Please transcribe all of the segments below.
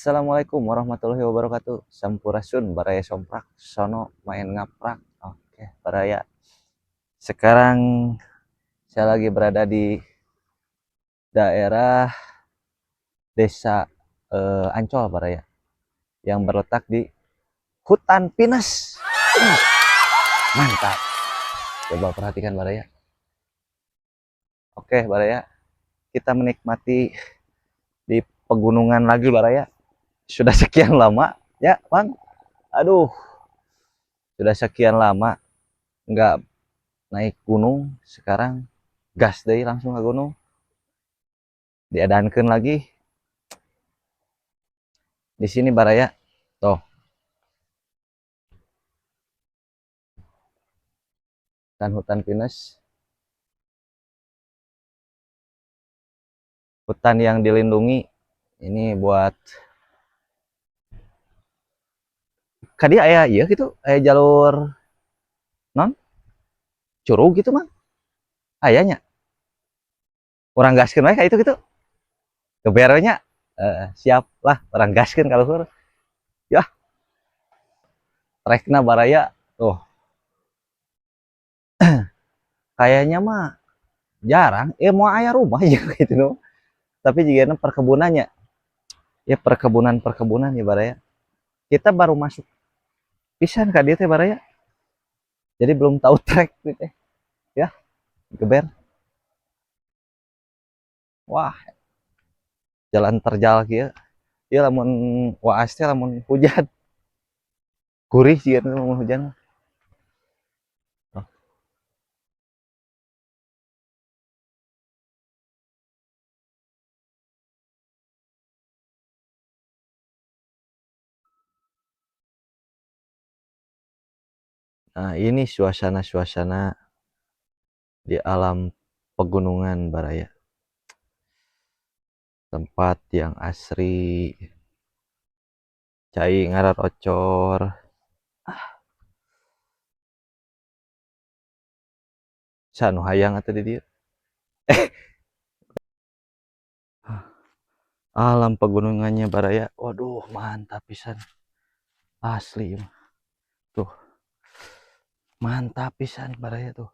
Assalamualaikum warahmatullahi wabarakatuh. Sampurasun baraya somplak, sono main ngaprak. Oke, baraya. Sekarang saya lagi berada di daerah desa Ancol baraya, yang berletak di hutan pinus. Mantap. Coba perhatikan baraya. Oke baraya, kita menikmati di pegunungan lagi baraya. Sudah sekian lama ya Bang, aduh, sudah sekian lama nggak naik gunung, sekarang gas deh langsung ke gunung, diadankan lagi di sini baraya. Tuh dan hutan pinus, hutan yang dilindungi ini buat kadi aya iya gitu, aya jalur non curug gitu mah ayahnya orang gaskeun wae ka itu gitu kebernya, siap lah orang gaskeun ka luhur ya. Trekna baraya tuh kayaknya mah jarang, mau aya rumah ya gitu no. Tapi jika perkebunannya ya, perkebunan-perkebunan ya baraya. Kita baru masuk pisan ka dieu teh baraya, jadi belum tahu trek gitu teh ya, geber. Wah, jalan terjal kieu ya, lamun waas teh lamun hujan gurih sih lamun hujan. Oh. Nah, ini suasana-suasana di alam pegunungan baraya. Tempat yang asri, cai ngararocor. Ah. Sanu hayang atuh di dieu. Alam pegunungannya baraya. Waduh, mantap pisan. Asli mah. Tuh. Mantap pisan baraya tuh.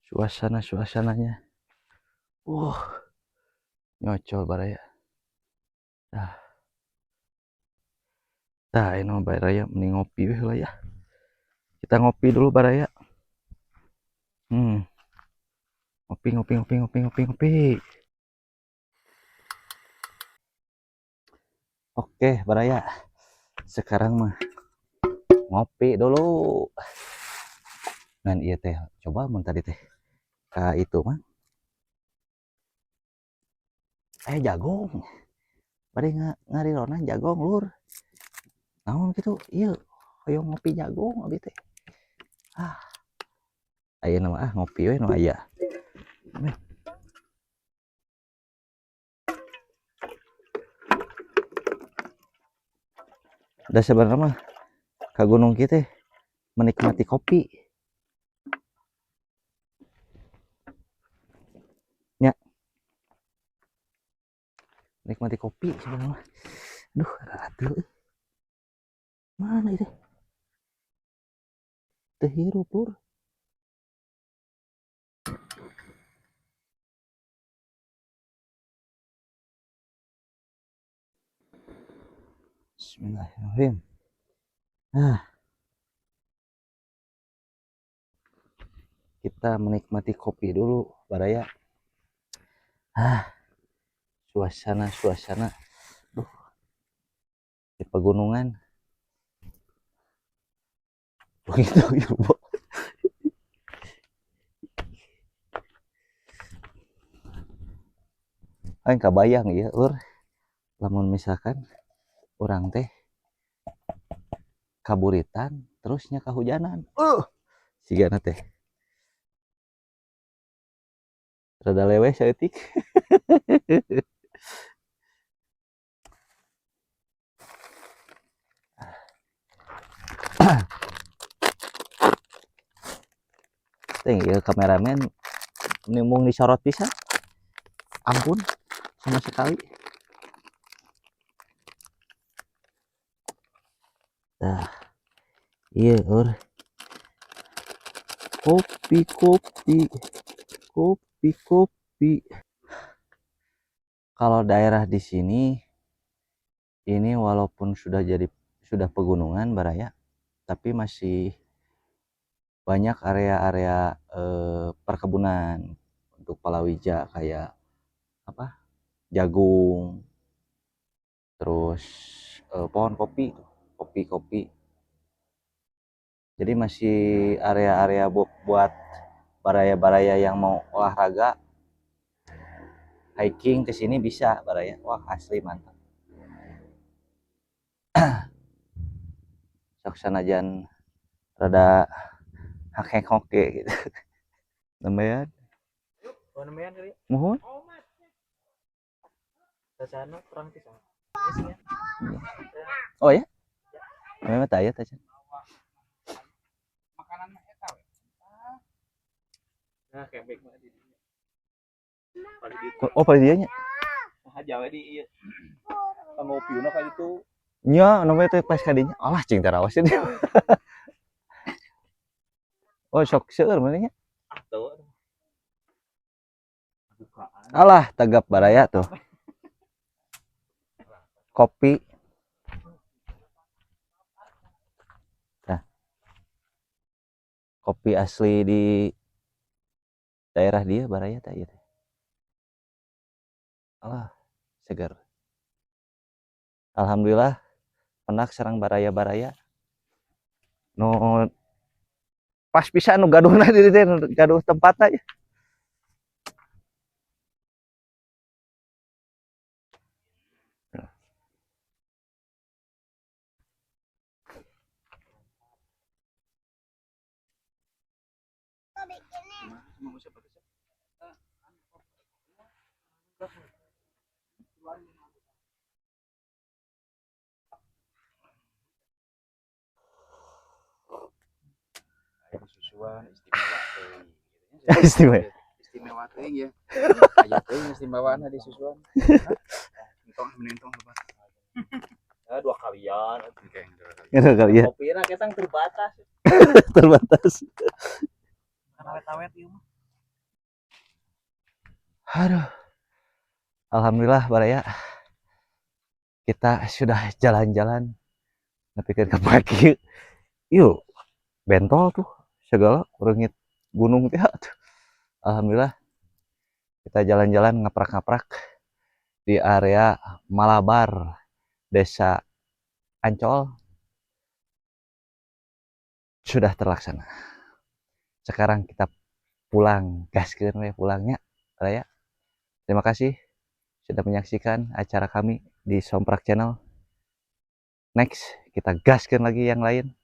Suasana-suasananya. Nyocol baraya. Nah. Nah, ini mah baraya mending ngopi weh lah ya. Kita ngopi dulu baraya. Ngopi, ngopi, ngopi, ngopi, ngopi, ngopi. Oke, baraya. Sekarang mah ngopi dulu. Ngan ieu teh coba mun tadi teh ka itu mah. Jagung. Bade ngarironan jagung lur. Naon kitu? Ieu hoyong ngopi jagung abdi teh. Ah. Ayeuna mah ngopi we nu aya. Da sebenarnya mah ka gunung kieu teh menikmati kopi. Nya. Nikmati kopi sebenarnya mah. Aduh, ratu. Mana itu? Teu hirup lur. Bismillahirrahmanirrahim. Nah, kita menikmati kopi dulu, baraya. Ah, suasana-suasana, duh, di pegunungan. Begitu, ibu. Aing kabayang ya, lur. Lamun misalkan urang teh kaburitan terusnya kehujanan. Sigana teh. Rada leweh saeutik. Teh ieu kameramen nimung disorot pisan. Ampun sama sekali. Tah. Iya, ur. Kopi, kopi. Kopi, kopi. Kalau daerah di sini ini walaupun sudah pegunungan, baraya, tapi masih banyak area-area perkebunan untuk palawija kayak apa? Jagung, terus pohon kopi, kopi-kopi. Jadi masih area-area buat baraya-baraya yang mau olahraga, hiking ke sini bisa, baraya. Wah, asli mantap. Sok sanajan rada hakek hoke gitu. Lumayan. Oh, lumayan kali. Muhun. Sana kurang ti sana. Oh ya? Memang tak aya teh. Makanan mah eta we. Nah, kembek mah di dinya. Paling di Oh, paling dieu nya. Nah, jawa di ieu. Pangopiuna ka ditu. Nya, namanya teh pas kadinya. Alah, cing teh rawas dia. Oh, sok seueur mana nya? Ah, teu. Bukaan. Alah, tagap baraya tuh. Kopi. Nah. Kopi asli di daerah dia baraya teh ieu teh. Alah, segar. Alhamdulillah penak sareng baraya-baraya. Nu pas pisan nu gaduhna di dieu teh, nu gaduh tempatna ya. Susuan istimewa teuing. Istimewa. Istimewa teuing ya. Aya teuing istimewaana di susuan. Entong mending entong lebat. Ya, dua kalian. Oke, dua kali. Gitu kali ya. Kopi ketang terbatas. Terbatas. Awet-awet ieu mah. Aduh. Alhamdulillah baraya. Kita sudah jalan-jalan nepikeun ka pagi. Yuk, bentol tuh segala reungit gunung teh tuh. Alhamdulillah kita jalan-jalan ngaprak-ngaprak di area Malabar, Desa Ancol sudah terlaksana. Sekarang kita pulang, gaskeun we pulangnya, baraya. Terima kasih sudah menyaksikan acara kami di Somprak Channel. Next, kita gaskeun lagi yang lain.